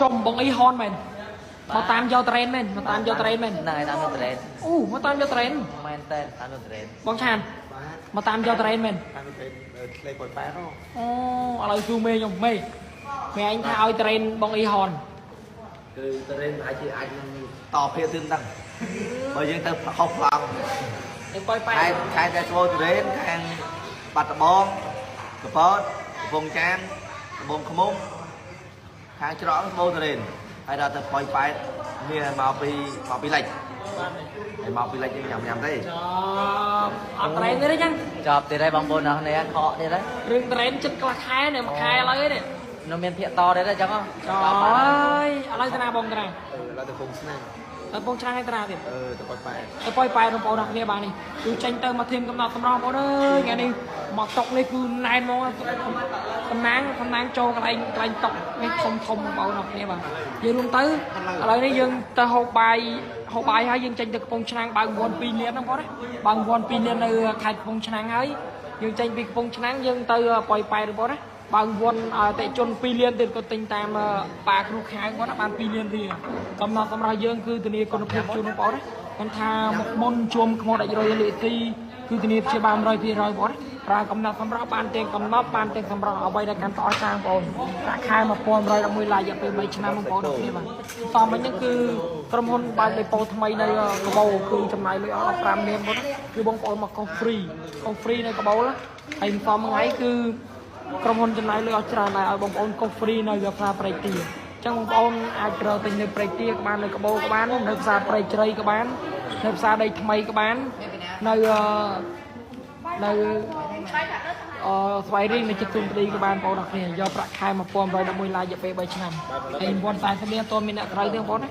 ចុំបងអ៊ីហនមែនមកតាមយកត្រេនមែនមកតាមយកត្រេនមែន ហ្នឹងហើយតាមយកត្រេន អូមកតាមយកត្រេន មែនតើតាមយកត្រេន បងឆានមកតាមយកត្រេនមែន តាមត្រេនឆ្លេប៉យប៉ែត អូឥឡូវស៊ូមេខ្ញុំមេមេឯងថាឲ្យត្រេនបងអ៊ីហន គឺត្រេនអាចជាអាចនឹងតភាគទឿនដឹងបើយើងទៅខុសប្លង់ ទៅប៉យប៉ែ ខែខែតែស្បូត្រេនខាងបាត់ដំបងកពតកំពង់ចាមកំពង់ឃ្មុំខាងច្រកស្បូត្រេនហើយដល់ទៅប៉យប៉ែតមានមកពីមកពីលិចហើយមកពីលិចយើងញ៉ាំញ៉ាំទេ ចប់អត់ត្រេនទេចឹង ចប់ទៀតហើយបងប្អូនអរគ្នាខកទៀតហើយ រឿងត្រេនចិត្តខ្លះខែនេះមួយខែឥឡូវនេះ នៅមានភាកតទៀតហើយចឹង ចប់ហើយឥឡូវតាណាបងតាណា អឺឥឡូវទៅពងឆ្នាំង ទៅពងឆ្នាំងឲ្យតាណាទៀត អឺទៅប៉យប៉ែត ទៅប៉យប៉ែតបងប្អូនអរគ្នាបាទនេះគឺចេញទៅមកធៀមកំណត់សម្រស់បងប្អូនអើយថ្ងៃនេះមកតុកនេះគឺណែនហ្មងតំណាងតំណាងចូលកន្លែងកន្លែងតុកនេះធំធំបងប្អូនអរគ្នាបាទយើងរួមទៅឥឡូវនេះយើងទៅហូបបាយហូបបាយហើយយើងចេញទៅកំពង់ឆ្នាំងបើកវ័ន2លានហ្នឹងបងណាបើកវ័ន2លាននៅខេត្តកំពង់ឆ្នាំងហើយយើងចេញពីកំពង់ឆ្នាំងយើងទៅប៉យប៉ែតបងណាបើវ័នអតិជន2លានទៀតក៏ទិញតាមប៉ាគ្រូខៅគាត់បាន2លានរៀលកំណត់សម្រាប់យើងគឺធានាគុណភាពជូនបងប្អូនណាគាត់ថាមុខមុនជួមខ្មោចដាច់រុយលេខទីគឺធានាព្យាបាល100%បងប្អូនប្រើកំណត់សម្រាប់បានទាំងកំណត់បានទាំងសម្រាប់អ្វីដែលកាន់តែអស្ចារ្យបងប្អូនប្រាក់ខែ1111ឡាយរយៈពេល3ឆ្នាំបងប្អូនគ្នាបាទតមិញហ្នឹងគឺក្រុមហ៊ុនបើកដេប៉ូថ្មីនៅកបោគឺចំណាយលុយអស់15លានបងគឺបងប្អូនមកកោស free កោស free នៅកបោហើយសមថ្ងៃគឺក្រុមហ៊ុនចំណាយលុយអស់ច្រើនដែរឲ្យបងប្អូនកោស free នៅផ្សារព្រែកទាអញ្ចឹងបងប្អូនអាចប្រើទិញនៅព្រែកទាក៏បាននៅកបោក៏បាននៅផ្សារព្រែកជ្រៃក៏បាននៅផ្សារដីថ្មីក៏បាននៅនៅអឺស្វាយរៀងនៅចិត្តទូនប្តីក៏បានបងប្អូនអរគ្នាយកប្រាក់ខែ1111ឡាយរយៈពេល3ឆ្នាំហើយ140លានអត់មានអ្នកត្រូវទេបងប្អូនណា